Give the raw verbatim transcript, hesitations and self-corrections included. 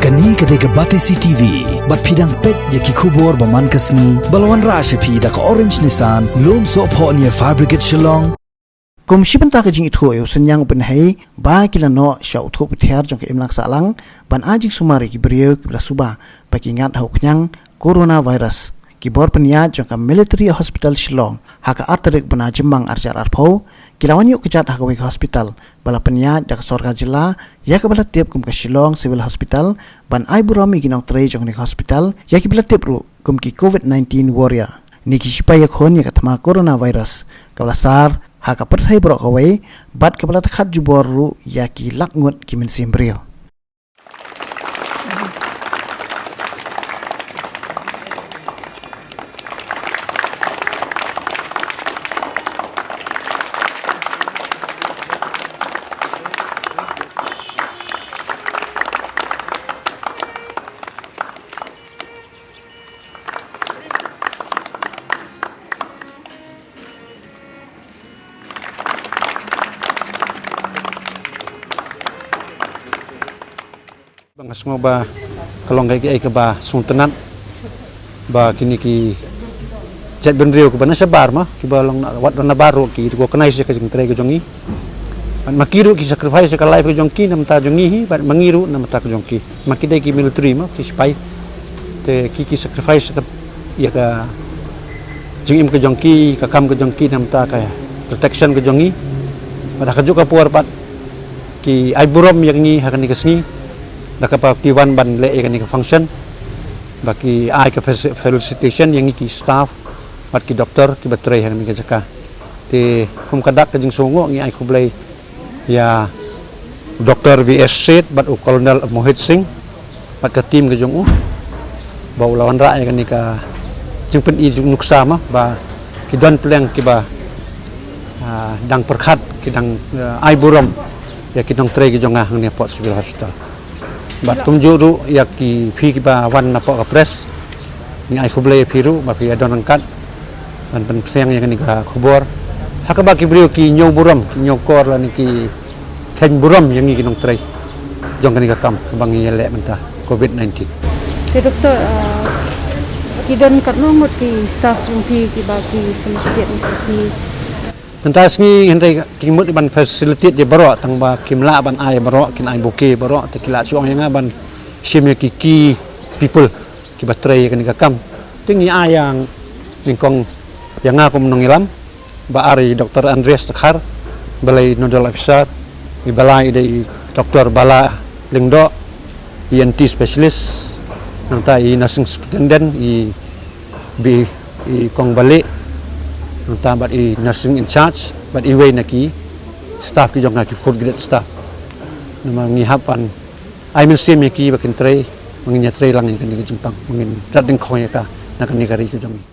Kane ka dei ka Batesi T V, bad phi dang peit ïa ki khubor ba man ka sngi, ba la wanrah sha phi da ka Orange Nissan, Lumsohphoh near Fire Brigade Shillong. Kum shi bynta ka jingithuh ïa u synñiang u pynhei ba ki la noh sha u thuh puthiar jong ka imlang sahlang ban ai jingsumar ïa ki briew kiba la suba ba ki ngat ha u khñiang coronavirus, ki bor pynïaid jong ka Military Hospital Shillong ha ka ar tarik bnai Jymmang ar hajar arphew ki la wan ïuh kjat ha kawei ka hospital ba la pynïaid da ka sorkar jylla ïa kaba la tip kum ka Shillong Civil Hospital ban ai burom ïa ki nongtrei jong kane ka hospital, ïa kiba la tip ruh kum ki COVID nineteen warrior. Kine ki sipai ïakhun ïa ka thma coronavirus kaba la sar ha ka pyrthei baroh kawei bad kaba la dkhat jubor ruh ïa ki lak ngut ki mynsiem briew. Ba nga sngew ba ka long kaei kaei kaba sngewtynnat ba kine ki jaitbynriew kiba na shabar ma, kiba long na wat na bar ruh ki recognize ïa ka jingtrei ka jong ngi. Bad ma ki ruh ki sacrifice ïa ka life ka jong ki na bynta jong ngi hi, bad ma ngi ruh na bynta ka jong ki. Ma ki dei ki military ma, ki sipai. Te ki, ki sacrifice ïa ka jingim ka jong ki, ka kam ka jong ki na bynta ka protection ka jong ngi. Bad ha kajuh ka por pat ki ai burom ïa ngi ha kane ka sngi da kaba ki wan ban leh ïa kane ka function. Ba ki ai ka fe-, felicitation ïa ngi ki staff bad ki doktor kiba trei ha kane ka jaka. Te kum ka dak ka jingsngewnguh ngi ai khublei ïa u Doktor B S Seth bad u Colonel Mohit Singh bad ka team ka jong u ba u la wanrah ïa kane ka jingpyni jong nuksa ma ba ki don pleng kiba, ah, dang pyrkhat ki dang, ah, ai burom ïa ki nongtrei ki jong nga hangne hapoh Civil Hospital. Bad kumjuh ruh ïa ki phi kiba wan napoh ka press, ngi ai khublei ïa phi ruh ba phi ïa don ryngkat ban pynpsngiang ïa kane ka khubor. Ha kaba ki briew ki ñiew burom, ki ñiew kor lane ki kheiñ burom ïa ngi ki nongtrei jong kane ka kam kaba ngi ïaleh mynta COVID nineteen. Te doktor, ah, ki don katno ngut ki staff jong phi kiba ki felicitate mynta ka sngi? Mynta ka sngi hynrei ki mut ban felicitate ïa baroh tang ba kim lah ban ai baroh, kin ai bouquet baroh, te ki la shu ong ïa nga ban shim ïa ki key people kiba trei ïa kane ka kam. Te ngi ai ïa nyngkong ïa nga kum nongïalam, ba ar i Doktor Andreas Dkhar, ba lai nodal officer, i ba lai i dei i Doktor Bala Lyngdoh, i E N T specialist, nangta i nursing superintendent, i B, i Kong Bali, nangta bad i nursing in charge, bad iwei na ki staff ki jong nga ki fourth grade staff. Namar ngi hap ban ai mynsiem ïa ki ba kin trei, ba ngin ïatrei lang ïa kane ka jingpang, ba ngin rat dyngkhong ïa ka na kane ka ri ka jong ngi.